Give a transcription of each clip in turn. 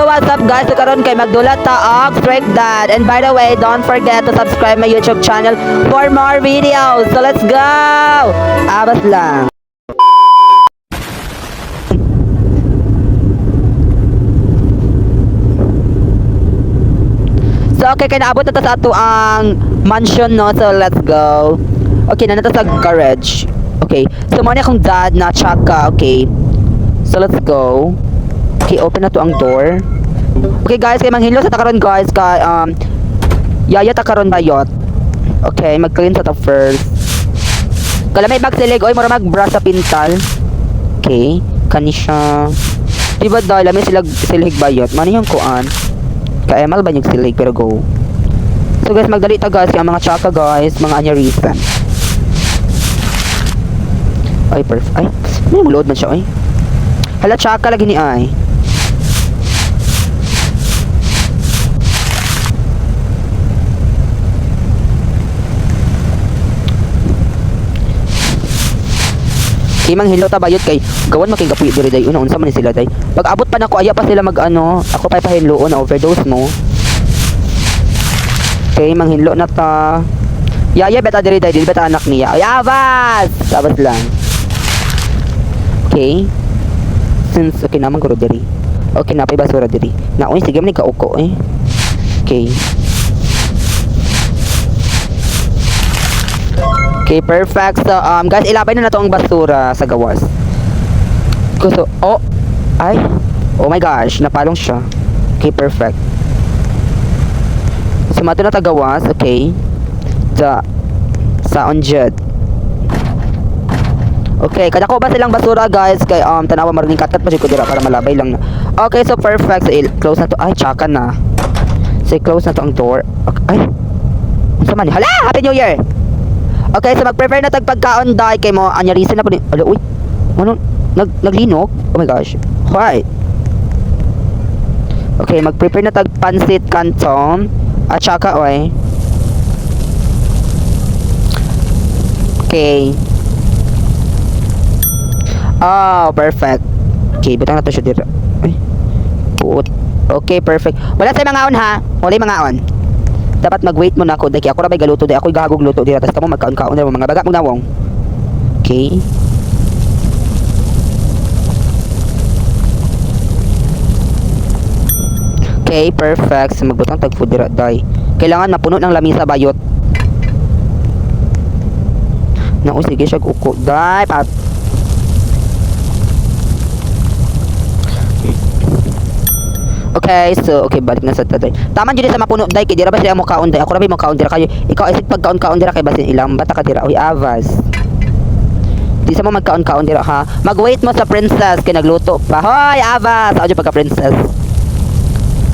So what's up, guys? So karon kay magdulat ta og Trick Dad. And by the way, don't forget to subscribe my YouTube channel for more videos. So let's go! Abas lang. So okay, kay naabot na ta sa ato ang mansion, no. So let's go. Okay, na ta sa garage. Okay. So mo ni akong dad na tsaka, okay. So let's go. Okay, open na to ang door. Okay guys, kay manghilo sa takaron, guys, kay yaya ta karon bayot. Okay, mag-clean sa ta first. Kalamay magsilig oy, mura mag-brush sa pintal. Okay, kani siya. Di ba dahil lami sila silig bayot? Mano yung kuan? Kaya mal ba yung silig pero go. So guys, magdali ta, guys, kay ang mga tsaka, guys, mga anyarisan. Ay, perfect. Ay, may load man siya, ay. Hala, tsaka lagi ni ay. Kay manghilo ta bayot kay gawan man kay gapuyo diri day una unsa man ni sila day. Pag abot pa nako aya pa sila mag ano, ako pa pahinloon na overdose mo. Okay, manghinlo na ta. Yaya beta diri day, dili beta anak niya. Ay, abas! Abas lang. Okay. Since okay naman guro diri. Okay na pay basura diri. Na uy sige man ni kauko eh. Okay. Okay, perfect. So, guys, ilabay na na to ang basura sa gawas. Gusto, oh, ay, oh my gosh, napalong siya. Okay, perfect. So, mato na tagawas, okay. Da, sa onjed. Okay, kada ko ba silang basura, guys, kay tanawa marining katkat pa siya ko dira para malabay lang na. Okay, so perfect. So, close na to. Ay, tsaka na. So, close na to ang door. Okay, ay. Unsa man ni? Hala, Happy New Year! Okay, so mag-prepare na tag pagkaon dahil kay mo anyarisan na po ni. Ala, uy. Ano? Naglinog? Oh my gosh. Why? Okay, mag-prepare na tag pansit canton. At saka, oy. Okay. Oh, perfect. Okay, butang na to siya dito. Ay. Put. Okay, perfect. Wala sa mga on ha. Wala yung mga on. Dapat mag-wait muna ako dahil ako ra bay galuto dahil ako'y gahagog luto dira tas kamo magkaon-kaon na mga baga mong nawong. Okay. Okay, perfect. So magbutang tag food dira day. Kailangan mapuno ng lamisa bayot. Naku, sige siya uko. Day, pat. Okay, so okay balik na sa tatay. Tama jud sa mapuno day kay dira ba sila mo kaon day. Ako ra bay mo kaon dira kayo. Ikaw isig pagkaon-kaon dira kay basin ilang bata ka dira. Uy, avas. Di sa mo magkaon-kaon dira ha. Mag-wait mo sa princess kay nagluto pa. Hoy, avas. Ako pagka princess.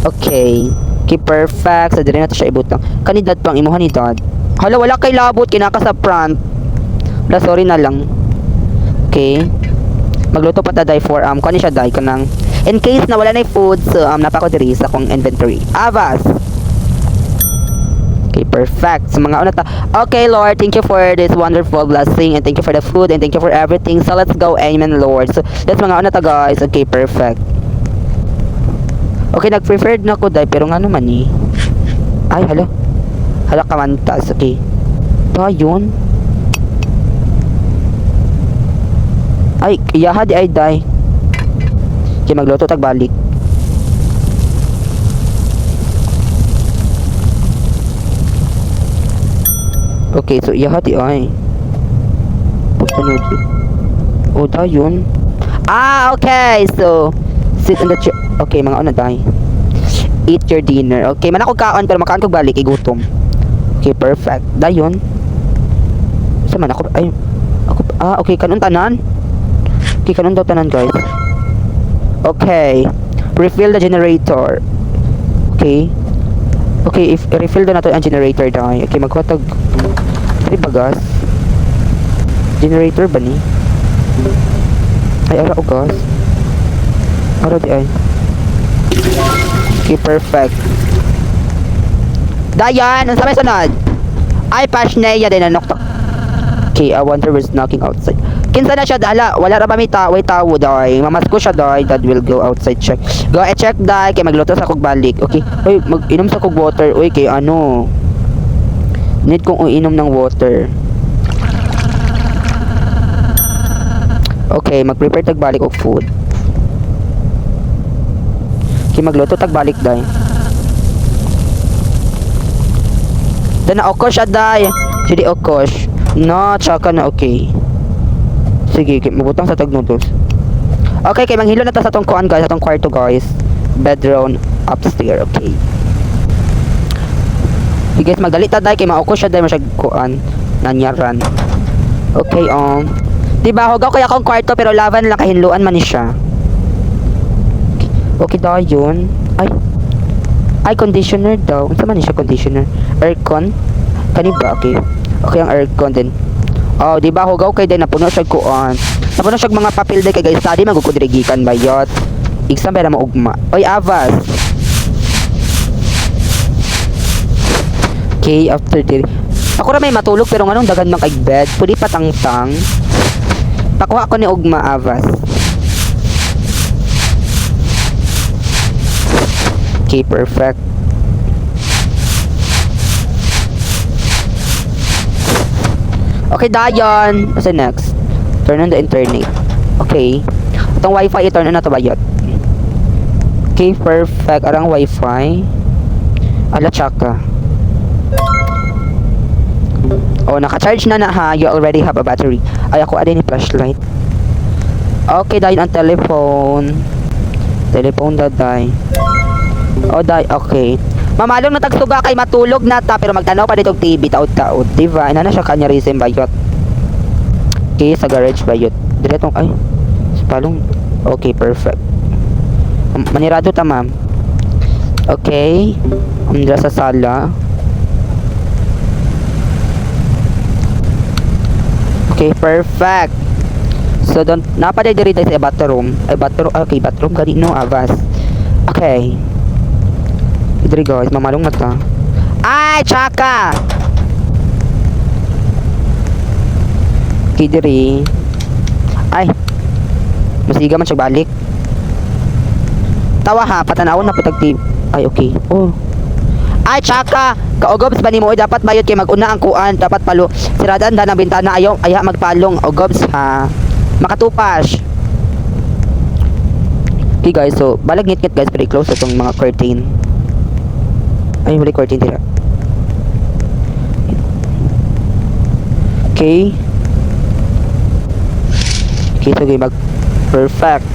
Okay. Okay, perfect. So diri na to siya ibutang. Kanidad pang imuha ni dad. Hala, wala kay labot kinaka sa front. Wala, sorry na lang. Okay. Magluto pa ta day for kuan ni siya day kanang in case na wala na yung food, so napa ko diri sa akong inventory. Avas. Okay, perfect. So mga una ta. Okay, Lord, thank you for this wonderful blessing and thank you for the food and thank you for everything. So let's go. Amen, Lord. So let's mga una ta, guys. Okay, perfect. Okay, nag-preferred na ko day pero nga naman eh. Ay, hala. Hala kamantas. Okay. Dayon. Ay, iyaha di ay day. Okay, magluto tag balik. Okay, so iyaha di ay. Pagpanod. Oh, dayon. Ah, okay. So, sit on the chair. Okay, mga una day. Eat your dinner. Okay, man ako kaon pero makaon kog balik igutom. Okay, perfect. Dayon. Sa man ako ay ako ah okay kanon tanan. Okay, kanon daw tanan, guys. Okay. Refill the generator. Okay. Okay, if refill na nato ang generator dai. Okay, magkuha tag ay bagas. Generator ba ni? Ay, ara o gas. Ara di ay. Okay, perfect. Dayan, unsa may sunod? Ay, Pashneya din na noktok. Okay, I wonder who's knocking outside. Kinsa na siya dala? Wala ra ba may tao, way tawo day. Mamasko siya day. Dad will go outside check. Go e check day kay magluto sa kog balik. Okay. Uy, mag-inom sa kog water. Uy, kay ano. Need kong uinom ng water. Okay, mag-prepare tag balik og food. Okay, magluto tag balik day. Dan na okosh aday. Sige okosh. No, tsaka na okay. Sige, okay, mabutang sa tag noodles. Okay, kay manghilo na ta sa tong kuan guys, sa tong kwarto guys. Bedroom upstairs, okay. Okay guys, magdali ta day kay maokosh siya day masyag kuan nanyaran. Okay, Di ba hugaw kaya akong kwarto pero laban lang kahinluan man ni siya. Okay daw yun. Ay. Ay, conditioner daw. Unsa man ni siya conditioner? Aircon? Kani ba? Okay. Okay ang aircon din. Oh, di ba hugaw kay din napuno siya kuan. Napuno siya mga papel day kay guys study man gud ko diri gikan bayot. Exam ba na maugma. Oy, Avas. Okay, after diri. Ako ra may matulog pero nganong dagan man kay bed. Pwede patangtang. Pakuha ko ni ugma, Avas. Okay, perfect. Okay, dayon. What's the next? Turn on the internet. Okay. Itong wifi, i-turn on na to bayot. Okay, perfect. Arang wifi. Ala, tsaka. Oh, naka-charge na na ha. You already have a battery. Ay, ako adin ni flashlight. Okay, dayon ang telephone. Telephone daday. Oh, day, okay. Mamalong na tagsuga kay matulog na ta pero magtanaw pa dito og TV taod-taod, di ba? Ina na siya kanya reason bayot. Okay, sa garage bayot. Dire tong ay. Sa palong. Okay, perfect. Manirado ta, ma'am. Okay. Dira sa sala. Okay, perfect. So don't napaday diri tayo sa bathroom. Ay bathroom, okay, bathroom gani no, avas. Okay. Diri guys, mamalong na ta. Ay, tsaka! Okay, diri. Ay. Masiga man siya balik. Tawa ha, patanawon na putag TV. Ay, okay. Oh. Ay, tsaka! Kaugobs ba nimo? Oy, dapat bayot kay mag-una ang kuan. Dapat palo. Siradan da ng bintana. Ayaw, ayaw magpalong. Ugobs ha. Makatupas. Okay guys, so balag ngit-ngit guys, pero i-close itong mga curtain. Ay, wala curtain tira. Okay. Okay, so mag perfect.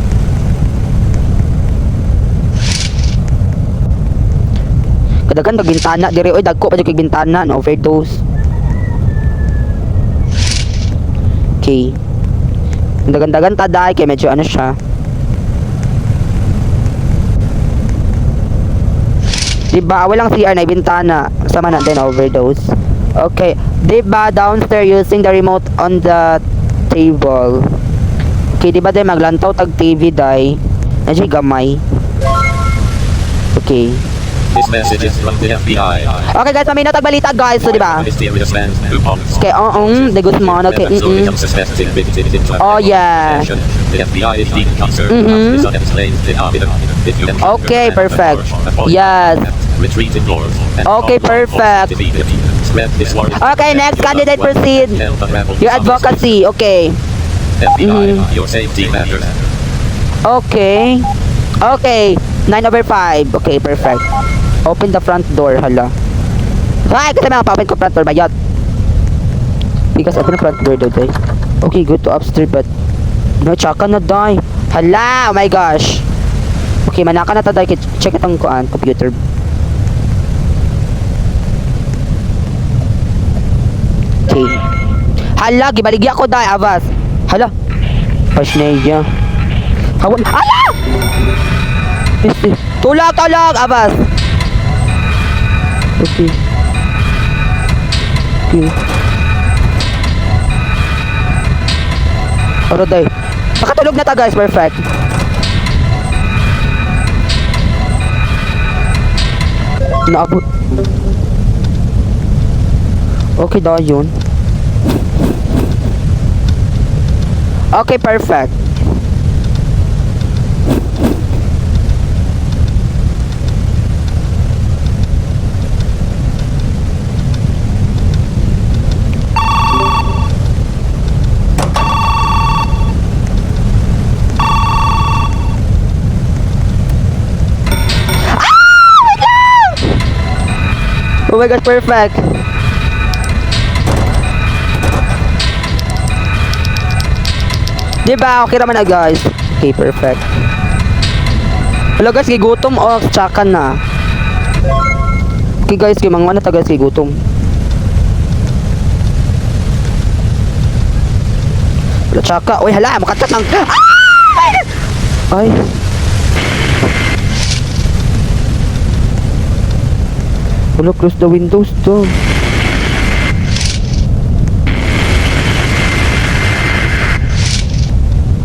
Kadagan pag bintana dire oy, dagko pa jud kay bintana no overdose. Okay. Dagan-dagan ta dai kay medyo ano siya. Diba, walang CR na bintana. Sama natin overdose. Okay. Diba, downstairs using the remote on the table. Okay, diba day maglantaw tag TV day. Medyo gamay. Okay. This message is from the FBI. Okay guys, paminaw tag balita guys. So, diba? Mysterious man who pumps. Okay, oo, de Guzman. Okay, Oh, yeah. The FBI is deep concerned about this unexplained phenomenon. If you encounter Okay, an perfect. unusual Yes. Retreat indoors and Okay, call law perfect. enforcement immediately. Spread this warning. Okay, next candidate proceed. Help unravel Your some advocacy, okay. FBI, your safety matters. Okay. Okay. 9 over 5. Okay, perfect. Open the front door, hala. Ay, kasi may pa-open ko front door, bayot. Because open the front door daw, day. Okay, go to upstairs, but... No, tsaka na, day. Hala! Oh my gosh! Okay, manaka na ta, day. Check itong kuan, computer. Okay. Hala, gibaligya ko, day, avas. Hala. Pasneya. Hawan. Ala! Tulog, tulog, avas. Okay. Okay. Oro day. Nakatulog na ta guys, perfect. Naabot. Okay daw yun. Okay, perfect. Oh my gosh, perfect. Diba? Okay naman na, guys. Okay, perfect. Hello guys, gigutom o tsaka na. Okay guys, kay mga na ta guys, gigutom. Wala tsaka. Uy, hala, makatat ang... Ah! Ay. Wala, close the windows to.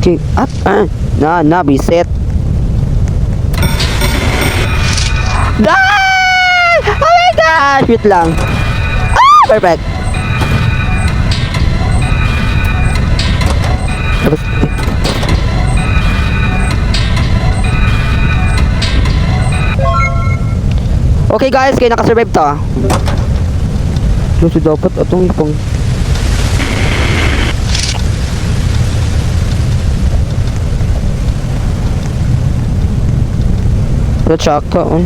Okay, up, ah. Na, reset. Die! Oh my gosh! Wait lang. Ah! Perfect. Tapos, okay guys, kaya nakasurvive to. So, dapat atong ipang. Pero tsaka, oh.